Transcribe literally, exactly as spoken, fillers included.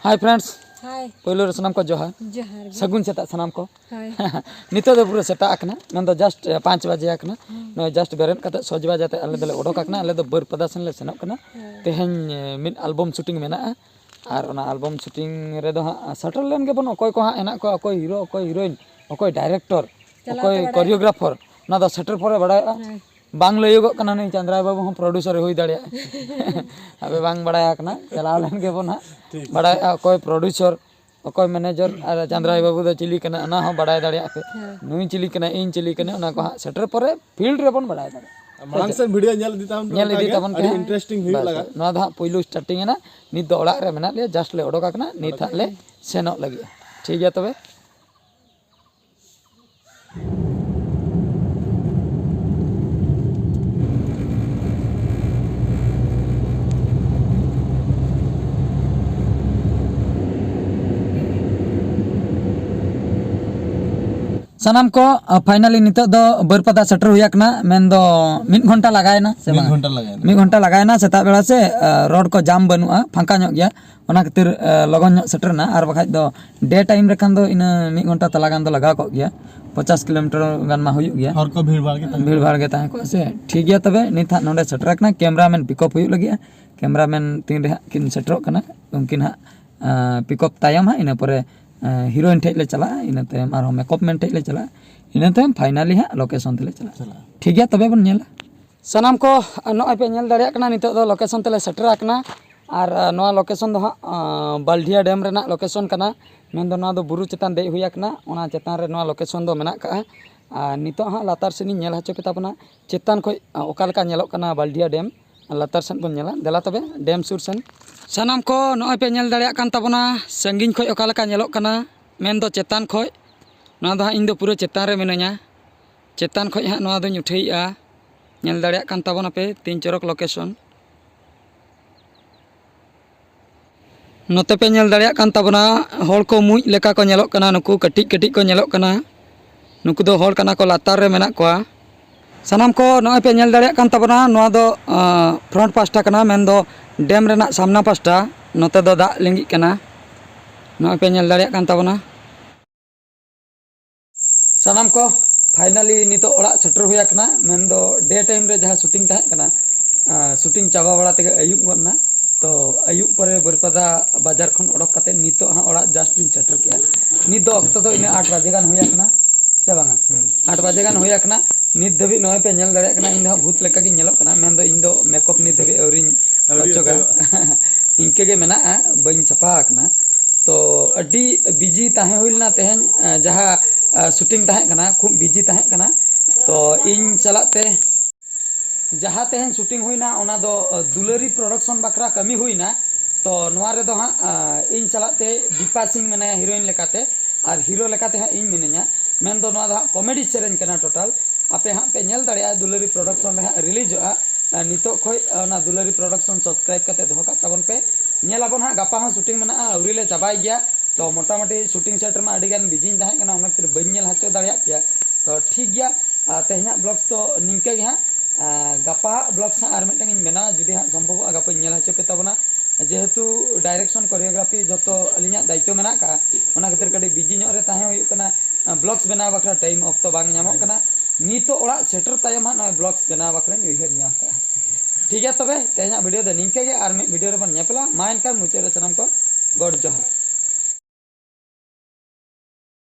Hi friends, ᱦᱟᱭ᱾ ᱯᱳᱭᱞᱳ ᱨᱮ ᱥᱟᱱᱟᱢ ᱠᱚ ᱡᱚᱦᱟᱨ᱾ ᱡᱚᱦᱟᱨ ᱜᱮ᱾ ᱥᱟᱹᱜᱩᱱ ᱥᱮᱛᱟᱜ ᱥᱟᱱᱟᱢ ᱠᱚ᱾ ᱦᱳᱭ᱾ ᱱᱤᱛᱚᱜ ᱫᱚ ᱯᱩᱨᱟᱹ ᱥᱮᱛᱟᱜ ᱟᱠᱟᱱᱟ, ᱢᱮᱱᱫᱚ just ᱯᱟᱸᱪ ᱵᱟᱡᱮ ᱟᱠᱟᱱᱟ᱾ ᱦᱩᱸ᱾ ᱱᱚᱜᱼᱚᱭ just ᱵᱮᱨᱮᱫ ᱠᱟᱛᱮ ᱥᱚᱡᱽ ᱵᱟᱡᱮ ᱛᱮ ᱟᱞᱮ ᱫᱚᱞᱮ ᱚᱰᱚᱠ ᱟᱠᱟᱱᱟ, ᱟᱞᱮ ᱫᱚ ᱵᱟᱹᱨᱯᱟᱫᱟ ᱥᱮᱱ ᱞᱮ ᱥᱮᱱᱚᱜ ᱠᱟᱱᱟ᱾ ᱦᱳᱭ᱾ ᱛᱮᱦᱮᱧ, ᱮ, ᱢᱤᱫ album shooting ᱢᱮᱱᱟᱜᱼᱟ, ᱟᱨ ᱚᱱᱟ album shooting ᱨᱮᱫᱚ ᱦᱟᱸᱜ ᱥᱮᱴᱮᱨ ᱞᱮᱱ ᱜᱮᱵᱚᱱ, ᱚᱠᱚᱭ ᱠᱚ ᱦᱟᱸᱜ ᱦᱮᱱᱟᱜ ᱠᱚᱣᱟ, ᱚᱠᱚᱭ hero, ᱚᱠᱚᱭ heroine, ᱚᱠᱚᱭ director, ᱪᱟᱞᱟᱣ ᱚᱠᱚᱭ ᱛᱮ ᱵᱟᱲᱟᱭᱚᱜᱼᱟ᱾ Choreographer, ᱚᱱᱟ ᱫᱚ ᱥᱮᱴᱮᱨ ᱯᱚᱨᱮ ᱵᱟᱲᱟᱭᱚᱜᱼᱟ᱾ ᱦᱮᱸ᱾ ᱵᱟᱝ ᱞᱟᱹᱭᱚᱜᱚᱜ ᱠᱟᱱᱟ, ᱱᱩᱭ ᱪᱟᱸᱫᱽᱨᱟᱭ ᱵᱟᱹᱵᱩ ᱦᱚᱸ producer ᱮ ᱦᱩᱭ ᱫᱟᱲᱮᱭᱟᱜᱼᱟ᱾ ᱟᱯᱮ ᱵᱟᱝ ᱵᱟᱲᱟᱭ ᱟᱠᱟᱱᱟ, ᱪᱟᱞᱟᱣ ᱞᱮᱱ ᱜᱮᱵᱚᱱ ᱦᱟᱸᱜ ᱴᱷᱤᱠ᱾ ᱵᱟᱲᱟᱭᱚᱜᱼᱟ ᱚᱠᱚᱭ producer, ᱚᱠᱚᱭ manager, ᱟᱨ ᱪᱟᱸᱫᱽᱨᱟᱭ ᱵᱟᱹᱵᱩ ᱫᱚ ᱪᱤᱞᱤ ᱠᱟᱱᱟ, ᱚᱱᱟ ᱦᱚᱸ ᱵᱟᱲᱟᱭ ᱫᱟᱲᱮᱭᱟᱜᱼᱟ ᱯᱮ᱾ ᱦᱮᱸ᱾ ᱱᱩᱭ ᱪᱤᱞᱤ ᱠᱟᱱᱟ, ᱤᱧ ᱪᱤᱞᱤ ᱠᱟᱱᱟ, ᱚᱱᱟ ᱠᱚ ᱦᱟᱸᱜ ᱥᱮᱴᱮᱨ ᱯᱚᱨᱮ field ᱨᱮᱵᱚᱱ ᱵᱟᱲᱟᱭ ᱫᱟᱲᱮᱭᱟᱜᱼᱟ᱾ ᱢᱟᱲᱟᱝ ᱥᱮᱫ video ᱧᱮᱞ ᱤᱫᱤ ᱛᱟᱵᱚᱱ ᱯᱮ, ᱧᱮᱞ ᱚᱱᱠᱟ ᱤᱫᱤ ᱜᱮ᱾ ᱛᱟᱵᱚᱱ ᱯᱮ ᱟᱹᱰᱤ ᱦᱟᱸᱜ᱾ Interesting ᱦᱩᱭᱩᱜ ᱵᱟᱥ, ᱞᱟᱜᱟᱜ᱾ ᱱᱚᱣᱟ ᱫᱚ ᱦᱟᱸᱜ ᱯᱩᱭᱞᱩ starting ᱮᱱᱟ, ᱱᱤᱛ ᱫᱚ ᱚᱲᱟᱜ ᱨᱮ ᱢᱮᱱᱟᱜ ᱞᱮᱭᱟ, just ᱞᱮ ᱚᱰᱚᱠ ᱟᱠᱟᱱᱟ, ᱱᱤᱛ ᱦᱟᱸᱜ ᱞᱮ ᱥᱮᱱᱚᱜ ᱞᱟᱹᱜᱤᱫᱼᱟ᱾ ᱴᱷᱤᱠ ᱜᱮᱭᱟ ᱛᱚᱵᱮ᱾ ᱥᱟᱱᱟᱢ ᱠᱚ, ᱟ, finally ᱱᱤᱛᱚᱜ ᱫᱚ ᱵᱟᱹᱨᱯᱟᱫᱟ ᱥᱮᱴᱮᱨ ᱦᱩᱭ ᱟᱠᱟᱱᱟ, ᱢᱮᱱᱫᱚ ᱢᱤᱫ ᱜᱷᱚᱱᱴᱟ ᱞᱟᱜᱟᱣᱮᱱᱟ ᱥᱮ ᱢᱤᱫ ᱵᱟᱝ? ᱜᱷᱚᱱᱴᱟ ᱞᱟᱜᱟᱣᱮᱱᱟ᱾ ᱢᱤᱫ ᱜᱷᱚᱱᱴᱟ ᱞᱟᱜᱟᱣᱮᱱᱟ, ᱥᱮᱛᱟᱜ ᱵᱮᱲᱟ ᱥᱮ, ᱟ, road ᱠᱚ jam ᱵᱟᱹᱱᱩᱜᱼᱟ, ᱯᱷᱟᱸᱠᱟ ᱧᱚᱜ ᱜᱮᱭᱟ, ᱚᱱᱟ ᱠᱷᱟᱹᱛᱤᱨ, ᱟ, ᱞᱚᱜᱚᱱ ᱧᱚᱜ ᱥᱮᱴᱮᱨᱮᱱᱟ, ᱟᱨ ᱵᱟᱠᱷᱟᱡ ᱫᱚ day time ᱨᱮᱠᱷᱟᱱ ᱫᱚ ᱤᱱᱟᱹ ᱢᱤᱫ ᱜᱷᱚᱱᱴᱟ ᱛᱟᱞᱟ ᱜᱟᱱ ᱫᱚ ᱞᱟᱜᱟᱣ ᱠᱚᱜ ᱜᱮᱭᱟ, ᱯᱚᱪᱟᱥ ᱠᱤᱞᱳᱢᱤᱴᱟᱨ ᱜᱟᱱ ᱢᱟ ᱦᱩᱭᱩᱜ ᱜᱮᱭᱟ᱾ ᱦᱚᱨ ᱠᱚ ᱵᱷᱤᱲ ᱵᱷᱟᱲ ᱜᱮ ᱛᱟᱦᱮᱸ ᱵᱷᱤᱲ ᱵᱷᱟᱲ ᱜᱮ ᱛᱟᱦᱮᱸ ᱠᱚᱜᱼᱟ ᱥᱮ᱾ ᱴᱷᱤᱠ ᱜᱮᱭᱟ, ᱛᱚᱵᱮ ᱱᱤᱛ ᱦᱟᱸᱜ ᱱᱚᱰᱮ ᱥᱮᱴᱮᱨ ᱟᱠᱟᱱᱟ, cameraman pick up ᱦᱩᱭᱩᱜ ᱞᱟᱹᱜᱤᱫᱼᱟ, cameraman ᱛᱤᱱ ᱨᱮ ᱦᱟᱸᱜ ᱠᱤᱱ ᱥᱮᱴᱮᱨᱚᱜ ᱠᱟᱱᱟ, ᱩᱱᱠᱤᱱ ᱦᱟᱸᱜ, ᱟ, pick up ᱛᱟᱭᱚᱢ ᱦᱟᱸᱜ, ᱤᱱᱟᱹ ᱯᱚᱨᱮ, ᱟ, heroine ᱴᱷᱮᱡ ᱞᱮ ᱪᱟᱞᱟᱜᱼᱟ, ᱤᱱᱟᱹ ᱛᱟᱭᱚᱢ ᱟᱨᱦᱚᱸ makeup man ᱴᱷᱮᱡ ᱞᱮ ᱪᱟᱞᱟᱜᱼᱟ, ᱤᱱᱟᱹ ᱛᱟᱭᱚᱢ finally ᱦᱟᱸᱜ location ᱛᱮᱞᱮ ᱪᱟᱞᱟᱜᱼᱟ᱾ ᱪᱟᱞᱟᱜᱼᱟ᱾ ᱴᱷᱤᱠ ᱜᱮᱭᱟ, ᱛᱚᱵᱮ ᱵᱚᱱ ᱧᱮᱞᱟ᱾ ᱥᱟᱱᱟᱢ ᱠᱚ ᱱᱚᱜᱼᱚᱭ ᱯᱮ ᱧᱮᱞ ᱫᱟᱲᱮᱭᱟᱜ ᱠᱟᱱᱟ, ᱱᱤᱛᱚᱜ ᱫᱚ location ᱛᱮᱞᱮ ᱥᱮᱴᱮᱨ ᱟᱠᱟᱱᱟ᱾ ᱟᱨ, ᱟ, ᱱᱚᱣᱟ location ᱫᱚ ᱦᱟᱸᱜ, ᱟ, ᱵᱟᱞᱰᱤᱦᱟ dam ᱨᱮᱱᱟᱜ location ᱠᱟᱱᱟ, ᱢᱮᱱᱫᱚ ᱱᱚᱣᱟ ᱫᱚ ᱵᱩᱨᱩ ᱪᱮᱛᱟᱱ ᱫᱮᱡ ᱦᱩᱭ ᱟᱠᱟᱱᱟ, ᱚᱱᱟ ᱪᱮᱛᱟᱱ ᱨᱮ ᱱᱚᱣᱟ location ᱫᱚ ᱢᱮᱱᱟᱜ ᱠᱟᱜᱼᱟ᱾ ᱟᱨ ᱱᱤᱛᱚᱜ ᱦᱟᱸᱜ ᱞᱟᱛᱟᱨ ᱥᱮᱫ ᱤᱧ ᱧᱮᱞ ᱦᱚᱪᱚ ᱯᱮ ᱛᱟᱵᱚᱱᱟ, ᱪᱮᱛᱟᱱ ᱠᱷᱚᱡ, ᱟ, ᱚᱠᱟ ᱞᱮᱠᱟ ᱧᱮᱞᱚᱜ ᱠᱟᱱᱟ ᱵᱟᱞᱰᱤᱦᱟ dam᱾ ᱞᱟᱛᱟᱨ ᱥᱮᱫ ᱵᱚᱱ ᱧᱮᱞᱟ, ᱫᱮᱞᱟ ᱛᱚᱵᱮ dam ᱥᱩᱨ ᱥᱮᱱ᱾ ᱥᱟᱱᱟᱢ ᱠᱚ ᱱᱚᱜᱼᱚᱭ ᱯᱮ ᱧᱮᱞ ᱫᱟᱲᱮᱭᱟᱜ ᱠᱟᱱ ᱛᱟᱵᱚᱱᱟ, ᱥᱟᱺᱜᱤᱧ ᱠᱷᱚᱡ ᱚᱠᱟ ᱞᱮᱠᱟ ᱧᱮᱞᱚᱜ ᱠᱟᱱᱟ, ᱢᱮᱱᱫᱚ ᱪᱮᱛᱟᱱ ᱠᱷᱚᱡ᱾ ᱱᱚᱣᱟ ᱫᱚ ᱦᱟᱸᱜ ᱤᱧ ᱫᱚ ᱯᱩᱨᱟᱹ ᱪᱮᱛᱟᱱ ᱨᱮ ᱢᱤᱱᱟᱹᱧᱟ, ᱪᱮᱛᱟᱱ ᱠᱷᱚᱡ ᱦᱟᱸᱜ ᱱᱚᱣᱟ ᱫᱚᱧ ᱩᱴᱷᱟᱹᱭᱮᱜᱼᱟ᱾ ᱧᱮᱞ ᱫᱟᱲᱮᱭᱟᱜ ᱠᱟᱱ ᱛᱟᱵᱚᱱᱟᱯᱮ ᱛᱤᱱ ᱪᱚᱨᱚᱠ location᱾ ᱱᱚᱛᱮ ᱯᱮ ᱧᱮᱞ ᱫᱟᱲᱮᱭᱟᱜ ᱠᱟᱱ ᱛᱟᱵᱚᱱᱟ, ᱦᱚᱲ ᱠᱚ ᱢᱩᱸᱡ ᱞᱮᱠᱟ ᱠᱚ ᱧᱮᱞᱚᱜ ᱠᱟᱱᱟ, ᱱᱩᱠᱩ ᱠᱟᱹᱴᱤᱡ ᱠᱟᱹᱴᱤᱡ ᱠᱚ ᱧᱮᱞᱚᱜ ᱠᱟᱱᱟ, ᱱᱩᱠᱩ ᱫᱚ ᱦᱚᱲ ᱠᱟᱱᱟ ᱠᱚ, ᱞᱟᱛᱟᱨ ᱨᱮ ᱢᱮᱱᱟᱜ ᱠᱚᱣᱟ᱾ ᱥᱟᱱᱟᱢ ᱠᱚ ᱱᱚᱜᱼᱚᱭ ᱯᱮ ᱧᱮᱞ ᱫᱟᱲᱮᱭᱟᱜ ᱠᱟᱱ ᱛᱟᱵᱚᱱᱟ, ᱱᱚᱣᱟ ᱫᱚ, ᱟᱸ, front ᱯᱟᱦᱴᱟ ᱠᱟᱱᱟ, ᱢᱮᱱᱫᱚ dam ᱨᱮᱱᱟᱜ ᱥᱟᱢᱱᱟ ᱯᱟᱦᱴᱟ᱾ ᱱᱚᱛᱮ ᱫᱚ ᱫᱟᱜ ᱞᱤᱸᱜᱤᱜ ᱠᱟᱱᱟ, ᱱᱚᱜᱼᱚᱭ ᱯᱮ ᱧᱮᱞ ᱫᱟᱲᱮᱭᱟᱜ ᱠᱟᱱ ᱛᱟᱵᱚᱱᱟ᱾ ᱥᱟᱱᱟᱢ ᱠᱚ finally ᱱᱤᱛᱚᱜ ᱚᱲᱟᱜ ᱥᱮᱴᱮᱨ ᱦᱩᱭ ᱟᱠᱟᱱᱟ, ᱢᱮᱱᱫᱚ day time ᱨᱮ ᱡᱟᱦᱟᱸ shooting ᱛᱟᱦᱮᱸ ᱠᱟᱱᱟ, shooting ᱪᱟᱵᱟ ᱵᱟᱲᱟ ᱛᱮᱜᱮ ᱟᱹᱭᱩᱵ ᱜᱚᱫ ᱮᱱᱟ᱾ ᱛᱚ ᱟᱹᱭᱩᱵ ᱯᱚᱨᱮ ᱵᱟᱹᱨᱤᱯᱟᱫᱟ ᱵᱟᱡᱟᱨ ᱠᱷᱚᱱ ᱚᱰᱚᱠ ᱠᱟᱛᱮ ᱱᱤᱛᱚᱜ ᱦᱟᱸᱜ ᱚᱲᱟᱜ just ᱤᱧ ᱥᱮᱴᱮᱨ ᱠᱮᱜᱼᱟ᱾ ᱱᱤᱛ ᱫᱚ ᱚᱠᱛᱚ ᱫᱚ ᱤᱱᱟᱹ ᱟᱴ ᱵᱟᱡᱮ ᱜᱟᱱ ᱦᱩᱭ ᱟᱠᱟᱱᱟ, ᱥᱮ ᱵᱟᱝᱟ? ᱟᱴ ᱵᱟᱡᱮ ᱜᱟᱱ ᱦᱩᱭ ᱟᱠᱟᱱᱟ᱾ ᱱᱤᱛ ᱫᱷᱟᱹᱵᱤᱡ ᱱᱚᱜᱼᱚᱭ ᱯᱮ ᱧᱮᱞ ᱫᱟᱲᱮᱭᱟᱜ ᱠᱟᱱᱟ, ᱤᱧ ᱫᱚ ᱦᱟᱸᱜ ᱵᱷᱩᱛ ᱞᱮᱠᱟᱜᱤᱧ ᱧᱮᱞᱚᱜ ᱠᱟᱱᱟ, ᱢᱮᱱᱫᱚ ᱤᱧ ᱫᱚ makeup ᱱᱤᱛ ᱫᱷᱟᱹᱵᱤᱡ ᱟᱹᱣᱨᱤᱧ ᱟᱹᱣᱨᱤ ᱚᱪᱚᱜᱟ᱾ ᱚᱪᱚᱜᱟ᱾ ᱤᱱᱠᱟᱹ ᱜᱮ ᱢᱮᱱᱟᱜᱼᱟ, ᱵᱟᱹᱧ ᱥᱟᱯᱷᱟ ᱟᱠᱟᱱᱟ᱾ ᱛᱚ ᱟᱹᱰᱤ busy ᱛᱟᱦᱮᱸ ᱦᱩᱭ ᱞᱮᱱᱟ ᱛᱮᱦᱮᱧ, ᱡᱟᱦᱟᱸ shooting ᱛᱟᱦᱮᱸ ᱠᱟᱱᱟ, ᱠᱷᱩᱵ busy ᱛᱟᱦᱮᱸ ᱠᱟᱱᱟ᱾ ᱛᱚ ᱤᱧ ᱪᱟᱞᱟᱜ ᱛᱮ ᱡᱟᱦᱟᱸ ᱛᱮᱦᱮᱧ shooting ᱦᱩᱭᱱᱟ, ᱚᱱᱟ ᱫᱚ ᱫᱩᱞᱟᱹᱨᱤ production ᱵᱟᱠᱷᱨᱟ ᱠᱟᱹᱢᱤ ᱦᱩᱭᱱᱟ᱾ ᱛᱚ ᱱᱚᱣᱟ ᱨᱮᱫᱚ ᱦᱟᱸᱜ ᱤᱧ ᱥᱟᱞᱟᱜ ᱛᱮ ᱫᱤᱯᱟ ᱥᱤᱝ ᱢᱮᱱᱟᱭᱟ heroine ᱞᱮᱠᱟᱛᱮ, ᱟᱨ hero ᱞᱮᱠᱟᱛᱮ ᱦᱟᱸᱜ ᱤᱧ ᱢᱤᱱᱟᱹᱧᱟ᱾ ᱢᱮᱱᱫᱚ ᱱᱚᱣᱟ ᱫᱚ ᱦᱟᱸᱜ comedy ᱥᱮᱨᱮᱧ ᱠᱟᱱᱟ total᱾ ᱟᱯᱮ ᱦᱟᱸᱜ ᱯᱮ ᱧᱮᱞ ᱫᱟᱲᱮᱭᱟᱜᱼᱟ ᱫᱩᱞᱟᱹᱨᱤ production ᱨᱮ ᱦᱟᱸᱜ releaseᱚᱜᱼᱟ᱾ ᱱᱤᱛᱚᱜ ᱠᱷᱚᱱ ᱚᱱᱟ ᱫᱩᱞᱟᱹᱨᱤ production subscribe ᱠᱟᱛᱮ ᱫᱚᱦᱚ ᱠᱟᱜ ᱛᱟᱵᱚᱱ ᱯᱮ᱾ ᱧᱮᱞ ᱟᱵᱚᱱ ᱦᱟᱸᱜ, ᱜᱟᱯᱟ ᱦᱚᱸ shooting ᱢᱮᱱᱟᱜᱼᱟ, ᱟᱹᱣᱨᱤ ᱞᱮ ᱪᱟᱵᱟᱭ ᱜᱮᱭᱟ᱾ ᱛᱚ ᱢᱚᱴᱟᱢᱩᱴᱤ shooting set ᱨᱮᱢᱟ ᱟᱹᱰᱤ ᱜᱟᱱ busyᱧ ᱛᱟᱦᱮᱸ ᱠᱟᱱᱟ, ᱚᱱᱟ ᱠᱷᱟᱹᱛᱤᱨ ᱵᱟᱹᱧ ᱧᱮᱞ ᱦᱚᱪᱚ ᱫᱟᱲᱮᱭᱟᱜ ᱯᱮᱭᱟ᱾ ᱛᱚ ᱴᱷᱤᱠ ᱜᱮᱭᱟ, ᱛᱮᱦᱮᱧᱟᱜ vlogs ᱫᱚ ᱱᱤᱝᱠᱟᱹ ᱜᱮ ᱦᱟᱸᱜ᱾ ᱜᱟᱯᱟ ᱦᱟᱸᱜ vlogs ᱦᱟᱸᱜ ᱟᱨ ᱢᱤᱫᱴᱟᱝ ᱤᱧ ᱵᱮᱱᱟᱣᱟ, ᱡᱩᱫᱤ ᱦᱟᱸᱜ ᱥᱚᱢᱵᱷᱚᱵᱚᱜᱼᱟ ᱜᱟᱯᱟᱧ ᱧᱮᱞ ᱦᱚᱪᱚ ᱯᱮ ᱛᱟᱵᱚᱱᱟ᱾ ᱡᱮᱦᱮᱛᱩ direction choreography ᱡᱚᱛᱚ ᱟᱹᱞᱤᱧᱟᱜ ᱫᱟᱭᱤᱛᱛᱚ ᱢᱮᱱᱟᱜ ᱠᱟᱜᱼᱟ, ᱚᱱᱟ ᱠᱷᱟᱹᱛᱤᱨ ᱠᱟᱹᱴᱤᱡ busy ᱧᱚᱜ ᱨᱮ ᱛᱟᱦᱮᱸ ᱦᱩᱭᱩᱜ ᱠᱟᱱᱟ᱾ vlogs ᱵᱮᱱᱟᱣ ᱵᱟᱠᱷᱨᱟ time ᱚᱠᱛᱚ ᱵᱟᱝ ᱧᱟᱢᱚᱜ ᱠᱟᱱᱟ᱾ ᱱᱤᱛᱚᱜ ᱚᱲᱟᱜ ᱥᱮᱴᱮᱨ ᱛᱟᱭᱚᱢ ᱦᱟᱸᱜ ᱱᱚᱜᱼᱚᱭ vlogs ᱵᱮᱱᱟᱣ ᱵᱟᱠᱷᱨᱟᱧ ᱩᱭᱦᱟᱹᱨ ᱧᱟᱢ ᱠᱟᱜᱼᱟ᱾ ᱴᱷᱤᱠ ᱜᱮᱭᱟ, ᱛᱚᱵᱮ ᱛᱮᱦᱮᱧᱟᱜ video ᱫᱚ ᱱᱤᱝᱠᱟᱹ ᱜᱮ, ᱟᱨ ᱢᱤᱫ video ᱨᱮᱵᱚᱱ ᱧᱮᱯᱮᱞᱟ᱾ ᱢᱟ ᱮᱱᱠᱷᱟᱱ ᱢᱩᱪᱟᱹᱫ ᱨᱮ ᱥᱟᱱᱟᱢ ᱠᱚ ᱜᱚᱰ ᱡᱚᱦᱟᱨ᱾